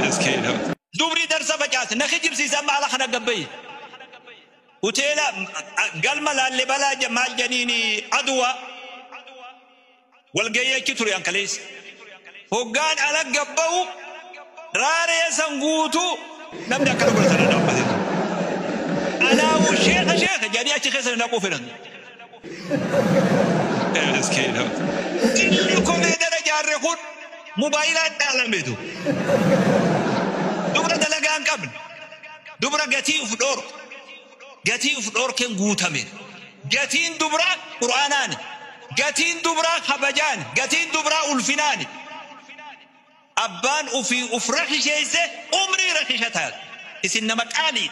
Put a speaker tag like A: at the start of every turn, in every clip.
A: Miskiina. Dubri darsa facaase na kijibsiisa amma ala kana gabbayi. Hoteela galma Laallibalaa maal janiini aduwa walgahii achi ture ankaleessa. Hoggaan ala gabba'u raaree san guutuu namni akkana godhatan dhaabbate. Anaawu sheekha sheekha jedhanii achi keessa naquu fedhan. Miskiina. Inni kolee dara jaarre kun mobaayilaan dhaalameetu. Dubra dalagaa hin qabne. Dubra gatii uf dhoorku. Gatii uf dhoorkeen guutame. Gatiin dubraa Qur'aanaani. Gatiin dubraa kabajaani. Gatiin dubraa ulfinaani. Abbaan ufii uf rakisheesse umrii rakisha taate. Isin nama qaalii.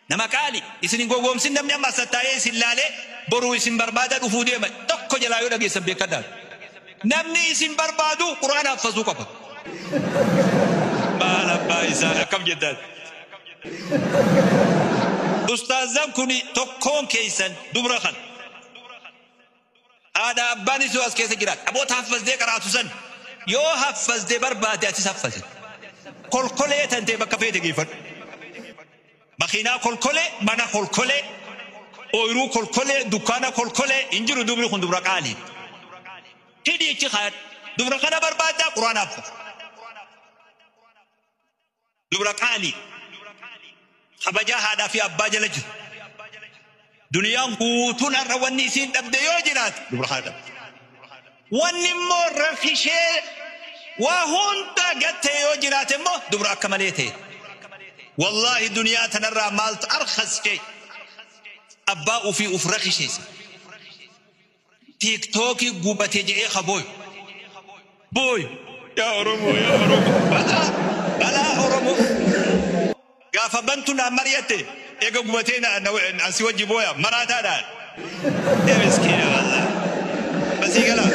A: Nama qaalii. Isin hin gowwoomsin namni amma as tattaa'ee isin laalee boruu isin barbaada dhufuu deema. Tokko jalaa yoo dhageessan beekadhaa. Namni isin barbaadu Qur'aana haffazuu qaba. Maal abbaa isaa akkam jettaan? Ustaazan kun tokkoon keessan dubra kan. Haadha abbaan isuu as keessa jiraat. Aboota haffazdee qaraatu san yoo haffazdee barbaade atis haffaze. Kolkolee tantee bakka feete geeffadhu. Makiinaa kolkolee, mana kolkolee, ooyiruu kolkolee, dukkaana kolkolee hin jiru dubri kun dubra qaalii. Hidhi ichi kaayadhu. Dubra kana barbaaddaa Quraana haffaz. Dubra qaalii. Kabajaa haadhaa fi abbaa jala jiru. Duniyaan guutuun har'a wanni isiin dhabde yoo jiraate dubra kana dhabde. Wanni immoo rakishee waa hunda gattee yoo jiraate immoo dubra akka malee ta'e. Wallaahi duniyaa tanarraa maaltu arkhas jee abbaa ufii uf rakisheesse. Tiiktookii gubate je'ee ka booyu. Booyu. Yaa Oromoo yaa Oromoo balaa balaa Oromoo. Gaafa bantu naan mari'atte eega gubatee na si wajji booya maraataadhaan. Ee miskiina wallaahi. Basii galaa.